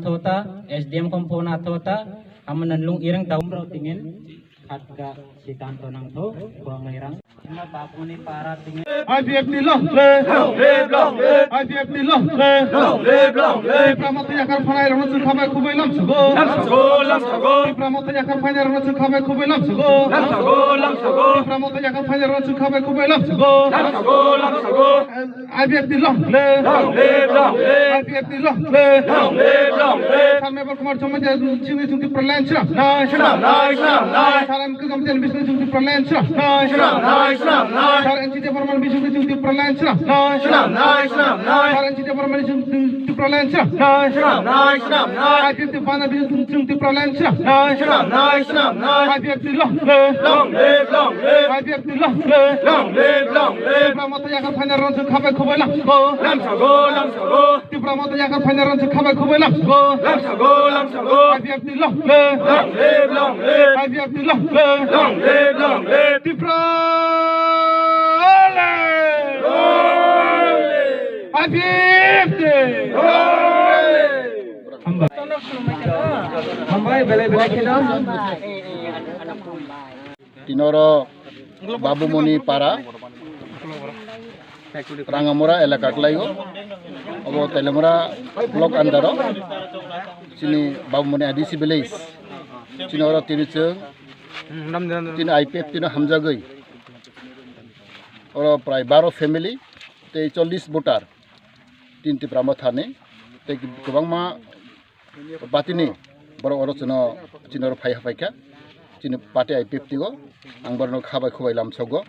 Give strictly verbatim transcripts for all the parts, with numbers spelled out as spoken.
Thota, S D M kom phone thota, amo nanglung irang taum rok tingin, khatka sitan to nang tho, buang irang. Ima bapuni para tingin. I P F T long live! Long live, long live! I P F T long live! Long live, long live! Tipra Motha yakar phainai rokno chwng khabai khubui lamsogo. Lamsogo, lamsogo! Tipra Motha yakar phainai rokno chwng khabai khubui lamsogo. Lamsogo, lamsogo! Tipra Motha yakar phainai rokno chwng khabai khubui lamsogo. Lamsogo, lamsogo! I P F T long live! Long live, long live! I P F T long live! Long live, long live! Sir Meval Kumar Jamatia chini chwng Tipra land swnam nai. Swnam nai, swnam nai! Sir M K Jamatia bising chwng Tipra land swnam nai. Swnam nai, swnam nai! Sir N C Debbarma bising chwng Tipra land swnam nai. Swnam nai, swnam nai! Sir N C Debbarma bising Tipra land swnam nai. Swnam nai, swnam nai! I P F T bana bising chwng Tipra land swnam nai. Swnam nai, swnam nai! I P F T long live! Long live, long live! I P F T long live! Long live, long live! Tipra Motha yakar phainai rokno chwng khabai khubui lamsogo. Lamsogo, lamsogo! Tipra Motha yakar phainai rokno chwng khabai khubui lamsogo. Lamsogo, lamsogo! I P F T long live! Long live, long live! I P F T long live! Long live, long live! Tipra live! Long live! I P F T! Long live! Hambai. Hambai, belai belai kheno. Tini oro Babumoni para, Rangamura elaka kwlaio, obo Teliamura block under o, chini Babumoni A D C village, chini oro tini chwng, tini I P F T no hamjagwi, oro prai baro family tei chollish voter, tini Tipra Mothani tei kwbangma party ni borok oro chwngno chini oro phai haphai kha, chini party I P F T o ang borokno kha bai khwbai lamsogo.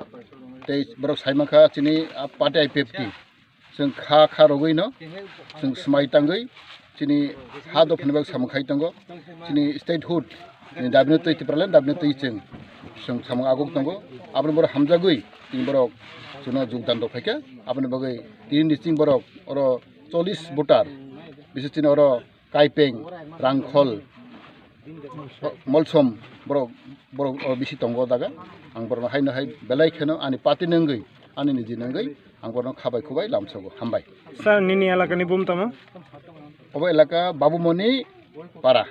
Tei borok sai mankha chini ah party I P F T chwng kha kha rogwi no chwng swmai tangwi chini ha dophani bagwi samung khai tongo, chini statehood ni dabi no twi Tipraland dabi no twi chwng chwng samung aguk tongo. Aboni borok hamjagwi chini borok chwngno jogdan rok phaikha. Aboni bagwi tini ni chini borok oro chollish voter bisi chini oro Kaipeng, Rangkhol, Molsom, borok, borok, o, bisi tongo o jaga. Ang borokno haino hai belai kheno ani party ni wngwi, ani niji ni wngwi, ang borokno kha bai khwbai lamsogo. Hambai. Sir, nini elakani bum tamo? Obo elaka Babumoni para.